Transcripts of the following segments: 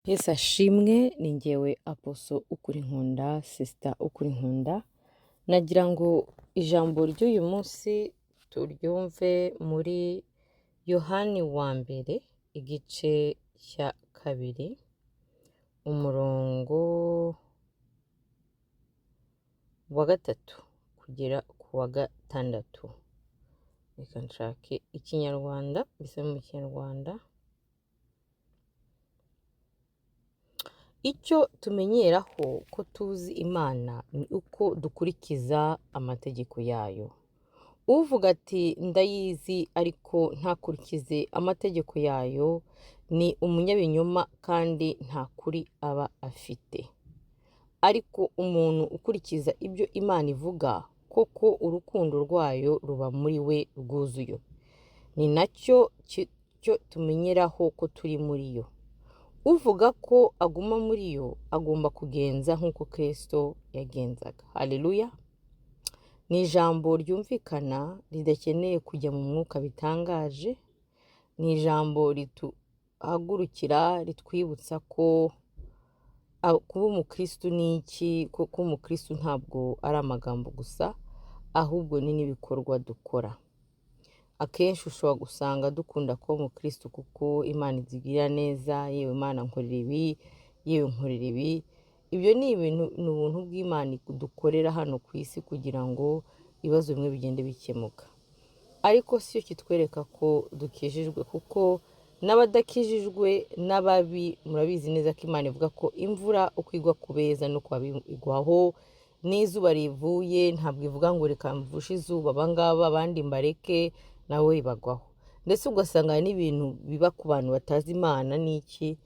Yesu ashimwe, ni njyewe Apostle Ukurinkunda, Sister Ukurinkunda. Nagira ngo ijambo ry'uyu munsi turyumve muri Yohani wa mbere, igice cya kabiri, umurongo wa gatatu kugera ku wa gatandatu. Reka nshake Ikinyarwanda, mbisome mu Kinyarwanda. Icyo tumenyeraho ko tuzi Imana ni uko dukurikiza amategeko yayo. Uvuga ati ndayizi ariko ntakurikize amategeko yayo ni umunyabinyoma kandi nta kuri aba afite. Ariko umuntu ukurikiza ibyo Imana ivuga, koko urukundo rwayo ruba muri we rwuzuye. Ni nacyo cyo tumenyeraho ko turi muri yo. Uvuga ko aguma muri yo agomba kugenza nk'uko Kristo yagenzaga. Haleluya! Ni ijambo ryumvikana ridakeneye kujya mu mwuka bitangaje, ni ijambo rituhagurukira ritwibutsa ko kuba umukristo ni iki, ko kuba umukristo ntabwo ari amagambo gusa, ahubwo ni n'ibikorwa dukora. Akenshi ushobora gusanga dukunda kuba umukristo kuko Imana itugirira neza, yewe Imana nkorera ibi, yewe nkorera ibi. Ibyo ni ibintu, ni ubuntu bw'Imana dukorera hano ku isi kugira ngo ibibazo bimwe bigende bikemuka. Ariko si cyo kitwereka ko dukijijwe, kuko n'abadakijijwe n'ababi murabizi neza ko Imana ivuga ko imvura uko igwa ku beza no ku babi igwaho, n'izuba rivuye ntabwo ivuga ngo reka mvushe izuba abangaba abandi mbareke, nawe ibagwaho. Ndetse ugasanga hari n'ibintu biba ku bantu batazi Imana n'iki,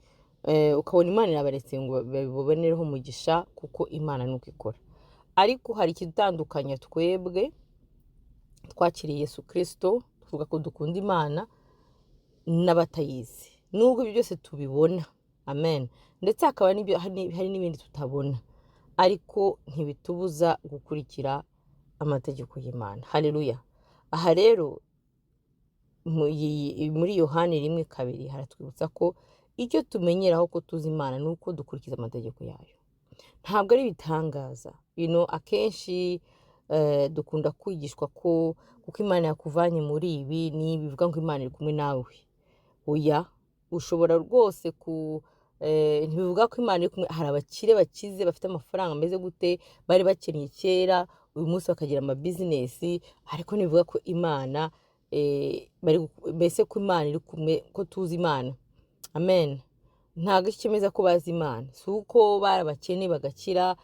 ukabona Imana irabaretse ngo babibonereho umugisha, kuko Imana ni uko ikora. Ariko hari ikidutandukanya twebwe twakiriye Yesu Kristo, tuvuga ko dukunda Imana n'abatayizi, nubwo ibyo byose tubibona, amen. Ndetse hakaba n'ibyo, hari n'ibindi tutabona, ariko ntibitubuza gukurikira amategeko y'Imana. Haleluya! Aha rero muri Yohani 1:2 haratwibutsa ko icyo tumenyeraho ko tuzi Imana ni uko dukurikiza amategeko yayo. Ntabwo ari ibitangaza. Akenshi dukunda kwigishwa ko kuko Imana yakuvanye muri ibi n'ibi, bivuga ngo Imana iri kumwe nawe. Oya, ushobora rwose ku ntibivuga ko Imana iri kumwe. Hari abakire bakize bafite amafaranga ameze gute, bari bakennye kera, uyu munsi bakagira amabizinesi, ariko ntibivuga ko Imana, bari mbese ko Imana iri kumwe, ko tuzi Imana. Amen. Ntabwo icyo cyemeza ko bazi Imana, si uko bari abakene bagakira,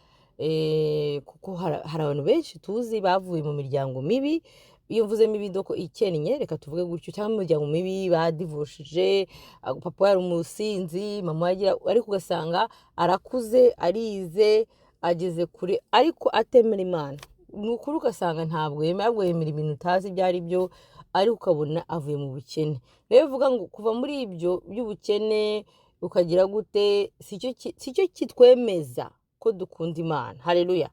kuko hari abantu benshi tuzi bavuye mu miryango mibi. Iyo mvuze mibi doko ikennye, reka tuvuge gutyo, cyangwa imiryango mibi badivushije, papa yari umusinzi, mama yagira, ariko ugasanga arakuze, arize, ageze kure, ariko atemera Imana. Ni ukuri ugasanga ntabwo yemera, ahubwo yemera ibintu utazi ibyo ari byo, ariko ukabona avuye mu bukene. Rero bivuga ngo kuva muri ibyo by'ubukene ukagira gute, si cyo kitwemeza ko dukunda Imana. Haleluya.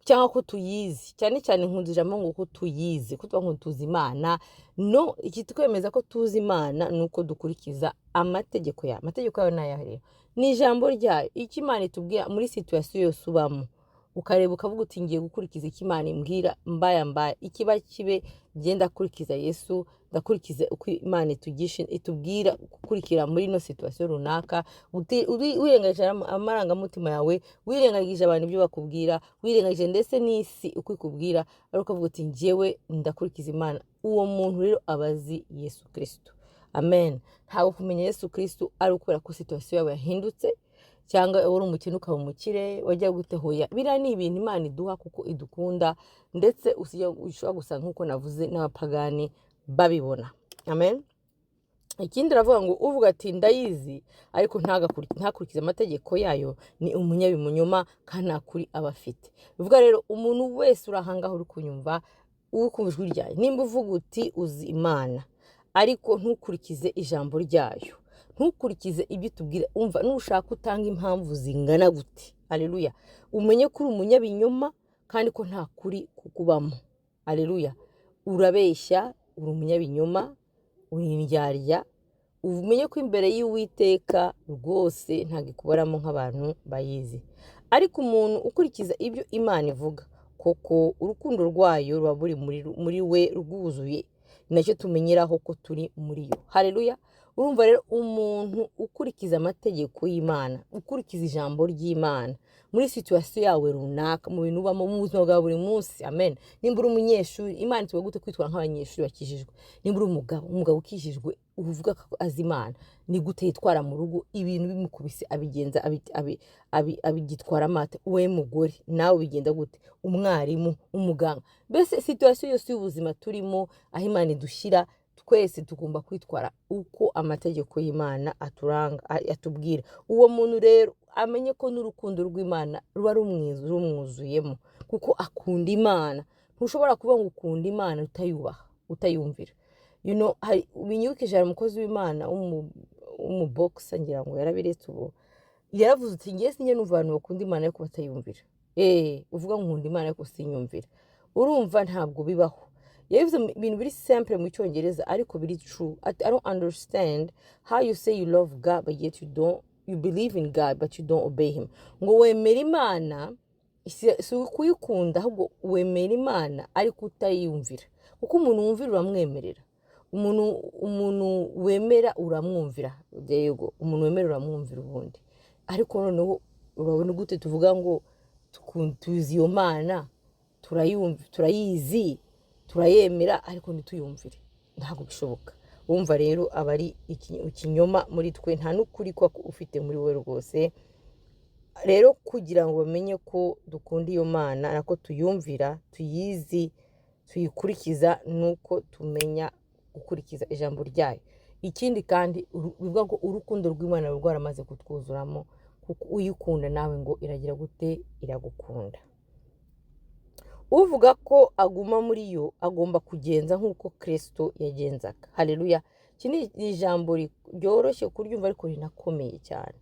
Cyangwa ko tuyizi. Cyane cyane nkunda ijambo ngo ko tuyizi, ko tuba ngo tuzi Imana. No, ikitwemeza ko tuzi Imana ni uko dukurikiza amategeko yayo. Amategeko yayo ni ayahe rero? Ni ijambo ryayo. Icyo Imana itubwira muri situation yose ubamo, ukareba ukavuga uti ngiye gukurikiza icyo Imana imbwira, mbaya mbaya, ikiba kibe, njye ndakurikiza Yesu, ndakurikiza uko Imana itubwira gukurikira muri ino situation runaka. Wirengagije amarangamutima yawe, wirengagije abantu ibyo bakubwira, wirengagije ndetse n'isi uko ikubwira, ariko ukavuga uti njyewe ndakurikiza Imana. Uwo muntu rero aba azi Yesu Kristo. Amen. Ntabwo kumenya Yesu Kristo ari ukubera ko situation yawe yahindutse, cyangwa uri umukene ukaba umukire, wajya gute hoya. Biriya ni ibintu Imana iduha kuko idukunda, ndetse ushobora gusanga nk'uko navuze n'abapagani babibona. Amen. Ikindi aravuga ngo uvuga ati ndayizi ariko ntakurikize amategeko yayo ni umunyabinyoma kandi nta kuri aba afite. Bivuga rero umuntu wese uri aha ngaha uri kunyumva, uri kumva ijwi ryayo, nimba uvuga uti uzi Imana ariko ntukurikize ijambo ryayo, ntukurikize ibyo itubwira, umva nushaka utanga impamvu zingana gute, haleluya, umenye ko uri umunyabinyoma kandi ko nta kuri kukubamo. Haleluya. Urabeshya, uri umunyabinyoma, uri indyarya, Umenye ko imbere y'Uwiteka rwose ntabwo ikubaramo nk'abantu bayizi. Ariko umuntu ukurikiza ibyo Imana ivuga, koko urukundo rwayo ruba buri muri we rwuzuye. Ni nacyo tumenyeraho ko turi muri yo. Haleluya! Urumva rero, umuntu ukurikiza amategeko y'Imana, ukurikiza ijambo ry'Imana muri situation yawe runaka, mu bintu ubamo mu buzima bwa buri munsi, amen. Nimba uri umunyeshuri, Imana itubwira gute kwitwara nk'abanyeshuri bakijijwe? Nimba uri umugabo, umugabo ukijijwe uvuga ko azi Imana, ni gute yitwara mu rugo? Ibintu bimukubise abigenza abigitwara ate? We mugore, nawe bigenda gute? Umwarimu, umuganga, mbese situation yose y'ubuzima turimo, aho Imana idushyira, twese tugomba kwitwara uko amategeko y'Imana aturanga, atubwira. Uwo muntu rero amenye ko n'urukundo rw'Imana ruba rumwuzuyemo, kuko akunda Imana. Ntushobora kuvuga ngo ukunda Imana utayubaha, utayumvira. Hari binyibukije, hari umukozi w'Imana w'umubokisa, ngira ngo yarabiretse ubu, yaravuze uti: "Ngiye sinjye numva abantu bakunda Imana ariko batayumvira." Uvuga ngo nkunda Imana ariko sinyumvira, urumva ntabwo bibaho. Yabivuze mu bintu biri simple mu Cyongereza, ariko biri true. Ati: "I don't understand how you say you love God but yet you don't, you believe in God but you don't obey him." Ngo wemera Imana, si kuyikunda, ahubwo wemera Imana ariko utayumvira, kuko umuntu wumvira uramwemerera. Umuntu wemera uramwumvira. Yego, umuntu wemera uramwumvira ubundi. Ariko noneho urabona gute tuvuga ngo tuzi iyo Mana, turayumva, turayizi, turayemera, ariko ntituyumvire? Ntabwo bishoboka. Wumva rero aba ari ikinyoma muri twe, nta n'ukuri kuba ufite muri we rwose. Rero kugira ngo bamenye ko dukunda iyo Mana, nako tuyumvira, tuyizi, tuyikurikiza, nuko tumenya gukurikiza ijambo ryayo. Ikindi kandi bivuga ngo urukundo rw'Imana ruba rwaramaze kutwuzuramo, kuko uyikunda nawe ngo iragira gute? Iragukunda. Uvuga ko aguma muri yo agomba kugenza nk'uko Kirisito yagenzaga. Haleluya! Iki ni ijambo ryoroshye kuryumva, ariko rinakomeye cyane.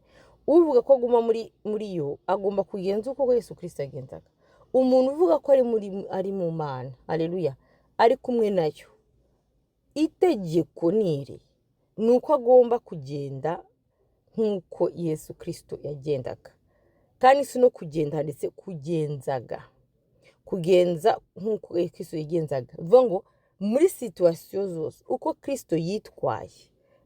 Uvuga ko aguma muri yo agomba kugenza uko Yesu Kirisito yagenzaga. Umuntu uvuga ko ari mu Mana, haleluya, ari kumwe nayo, itegeko ni iri: ni uko agomba kugenda nk'uko Yesu Kirisito yagendaga. Kandi si no kugenda, handitse kugenzaga, kugenza nk'uko Kirisito yagenzaga. Bivuga ngo muri situation zose, uko Kirisito yitwaye,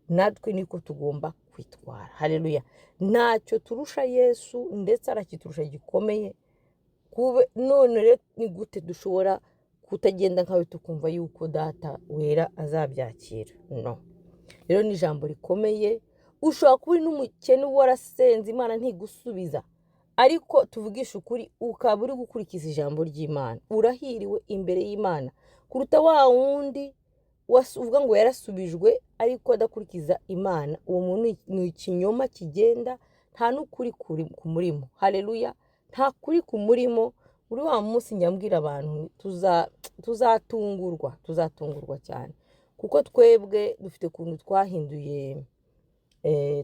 natwe niko tugomba kwitwara. Haleluya! Ntacyo turusha Yesu, ndetse arakiturusha gikomeye. None rero ni gute dushobora kutagenda nkawe, tukumva yuko Data wera azabyakira? No rero ni ijambo rikomeye. Ushobora kuba uri n'umukene, warasenze Imana ntigusubiza, ariko tuvugishe ukuri, ukaba uri gukurikiza ijambo ry'Imana, urahiriwe imbere y'Imana kuruta wa wundi uvuga ngo yarasubijwe ariko adakurikiza Imana. Uwo muntu ni ikinyoma kigenda, nta n'ukuri kumurimo. Haleluya! Nta kuri kumurimo. Muri wa munsi njya mbwira abantu, tuzatungurwa, tuzatungurwa cyane, kuko twebwe dufite ukuntu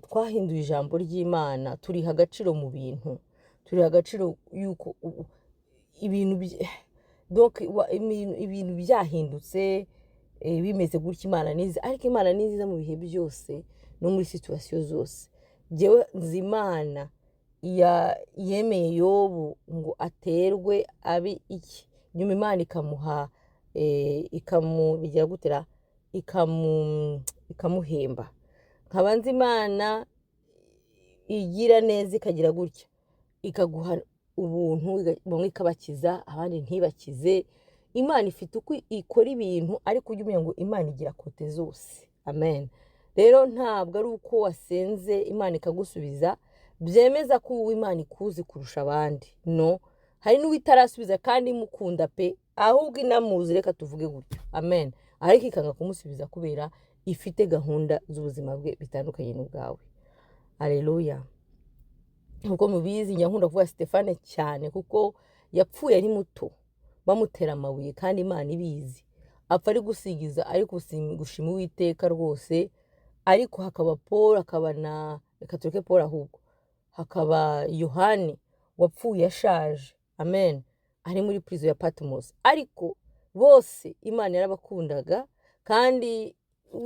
twahinduye ijambo ry'Imana, turiha agaciro mu bintu, turiha agaciro yuko ibintu donc ibintu byahindutse, bimeze gutya. Imana ni nziza, ariko Imana ni nziza mu bihe byose no muri situation zose. Njyewe nzi Imana yemeye Yobu ngo aterwe abe iki, nyuma Imana ikamuha, ikamubigira gutera, ikamuhemba. Nkaba nzi Imana igira neza, ikagira gutya ikaguha ubuntu, bamwe ikabakiza, abandi ntibakize. Imana ifite uko ikora ibintu, ariko ujye umenya ngo Imana igira côté zose, amen. Rero ntabwo ari uko wasenze Imana ikagusubiza byemeza ko uwo Imana ikuzi kurusha abandi. No hari n'uwitarasubiza kandi imukunda pe, ahubwo inamuzi, reka tuvuge gutyo, amen, ariko ikanga kumusubiza kubera ifite gahunda z'ubuzima bwe bitandukanye n'ubwawe. Aleluya! Nkuko mubizi, njya nkunda kuvuga Stefane cyane, kuko yapfuye ari muto bamutera amabuye kandi Imana ibizi, apfa ari gusigiza, ari gushima Uwiteka rwose. Ariko hakaba Paul, hakaba na, reka tureke Paul, ahubwo hakaba Yohani wapfuye ashaje, amen, ari muri prison ya Patmos. Ariko bose Imana yarabakundaga, kandi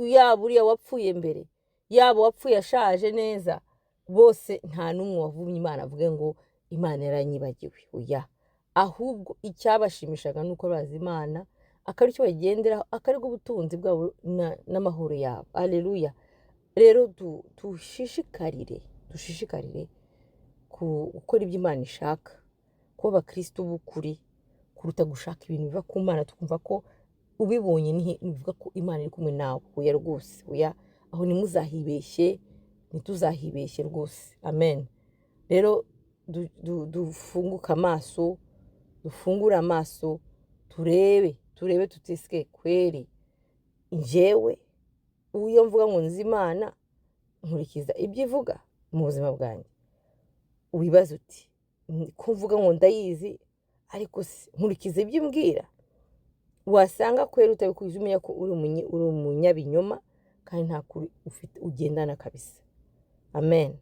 yaba uriya wapfuye mbere, Yaba uwapfuye ashaje neza, bose nta n'umwe wavumye Imana avuge ngo Imana yaranyibagiwe. Oya, ahubwo icyabashimishaga ni uko bazi Imana, akaba aricyo bagenderaho, akaba aribwo butunzi bwabo n'amahoro yabo. Aleluya. Rero dushishikarire gukora ibyo Imana ishaka, kuba abakristo b'ukuri, kuruta gushaka ibintu biva ku Mana tukumva ko ubibonye bivuga ko Imana iri kumwe nawe. Oya rwose, oya, aho ntimuzahibeshye, ntituzahibeshye rwose. Amen. Rero dufunguke amaso, dufungure amaso, turebe tutisike kweri njyewe iyo mvuga ngo nzi Imana, nkurikiza ibyo ivuga mu buzima bwanjye. Wibaza uti ko mvuga ngo ndayizi, ariko nkurikiza ibyo imbwira? Wasanga kweri utabikurikiza, umenya ko uri umunyabinyoma kandi nta kuri ufite ugendana kabisa. Amen,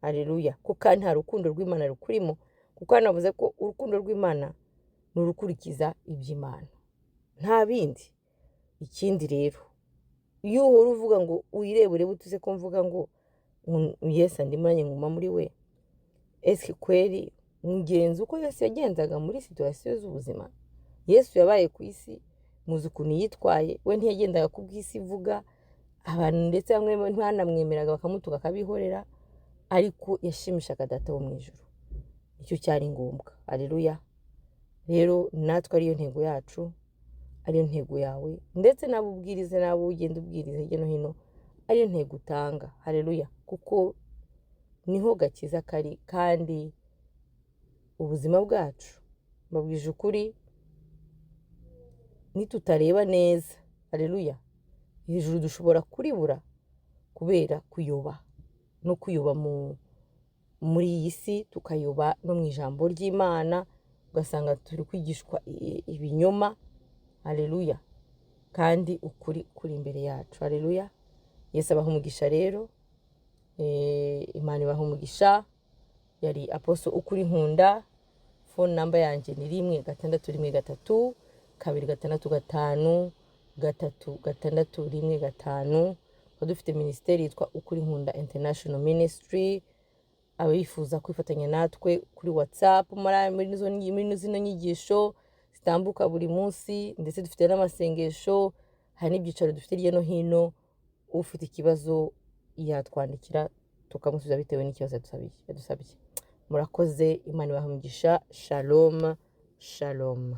aleluya. Kuko kandi nta rukundo rw'Imana rukurimo, kuko hano bavuze ko urukundo rw'Imana ni urukurikiza iby'Imana, nta bindi. Ikindi rero, iyo uhora uvuga ngo uyirebe urebe utuze ko mvuga ngo Yesu andimo nanjye nguma muri we, ese kweri mugenzi uko Yesu yagenzaga muri situation z'ubuzima? Yesu yabaye ku isi, muzi ukuntu yitwaye. We ntiyagendaga ku bw'isi ivuga abantu, ndetse bamwe ntibanamwemeraga bakamutuka akabihorera, ariko yashimishaga Data wo mu ijuru, icyo cyari ngombwa. Aleluya. Rero natwe ariyo ntego yacu, ariyo ntego yawe, ndetse n'abo ubwiriza, n'abo ugenda ubwiriza hirya no hino, ariyo ntego utanga. Haleluya. Kuko niho gakiza kari, kandi ubuzima bwacu, mbabwije ukuri, nitutareba neza, haleluya, ijuru dushobora kuribura kubera kuyoba, no kuyoba muri iyi si, tukayoba no mu ijambo ry'Imana, ugasanga turi kwigishwa ibinyoma. Haleluya. Kandi ukuri kuri imbere yacu. Haleluya. Yesu abaha umugisha rero. Imana ibaha umugisha. Yari Apostle Ukuri Nkunda. Phone number yanjye ni 1 6 1 3 2 6 5 3 6 1 5. Tukaba dufite minisiteri yitwa Ukuri Nkunda International Ministry. Abifuza kwifatanya natwe kuri WhatsApp muri zino nyigisho zitambuka buri munsi, ndetse dufite n'amasengesho, hari n'ibyicaro dufite hirya no hino, ufite ikibazo yatwandikira tukamusubiza bitewe n'ikibazo yadusabye. Murakoze, Imana ibahe umugisha. Shalom, shalom.